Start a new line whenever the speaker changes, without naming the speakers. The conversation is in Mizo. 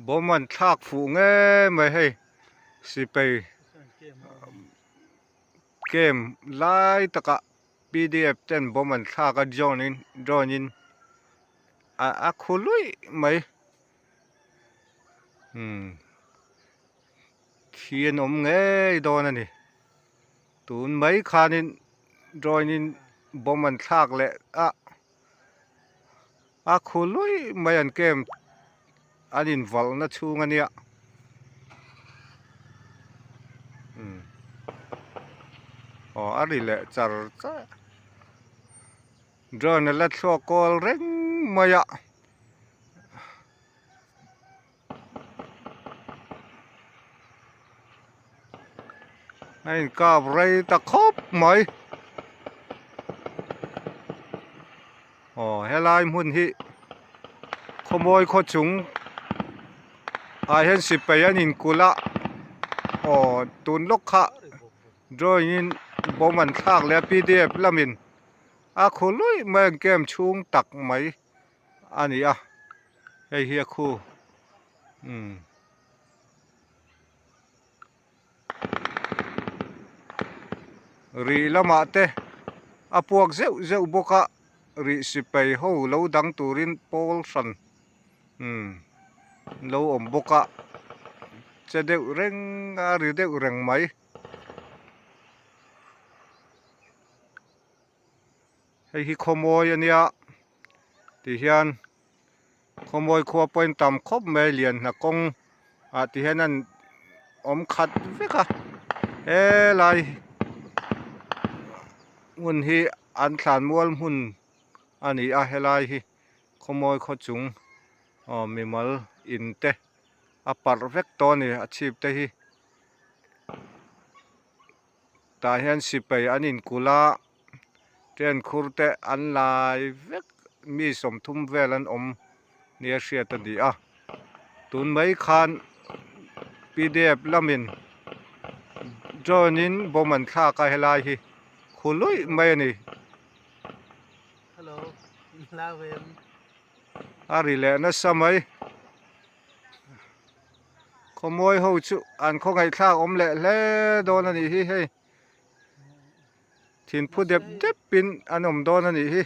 Bomb an thlak fuh ngei mai hei sipai camp lai takah pdf ten bomb an thlak a drone in drone in a khu luih mai umm thi an awm ngei dawn a ni tun mai khanin drone in bomb an thlak leh a. A khu luih mai an camp an invalhna chhung a nia. Umm aw a ri leh char char drone a la thluak kawl reng mai a. A inkap rei ta khawp mai aw helai hmun hi khawmawi khaw chung ah hian sipai an inkulh a aw tun lawk kha drawing in bomb an thlak leh a pdf lamin a khu luih mai an camp chhung tak mai. a ni a hei hi a khu umm rih lamah te a puak zeuh zeuh bawk a rih sipai ho lo dang turin pawl hran umm lo awm bawk a che deuh reng a ri deuh reng mai. Hei hi khawmawi a nia tihian khawmawi khua pawhin tam khawp mai lian hna kawng ah tihian an awm khat vek a helai hmun hi an thlan mual hmun a ni a helai hi khawmawi khaw chung aw mimal in te a parh vek tawh a ni a chhip te hi. Tah hian sipai an inkulh a train khur te an lai vek mi 30 vel an awm nia hriat a ni a tun mai khan pdf lamin drone in bomb an thlak a helai hi khu luih mai a ni. A ri leh nasa mai. Khawmawi ho chu an khawngaihthlak awm leh hle dawn a nih hi hei thinphu dep dep in an awm dawn a nih hi.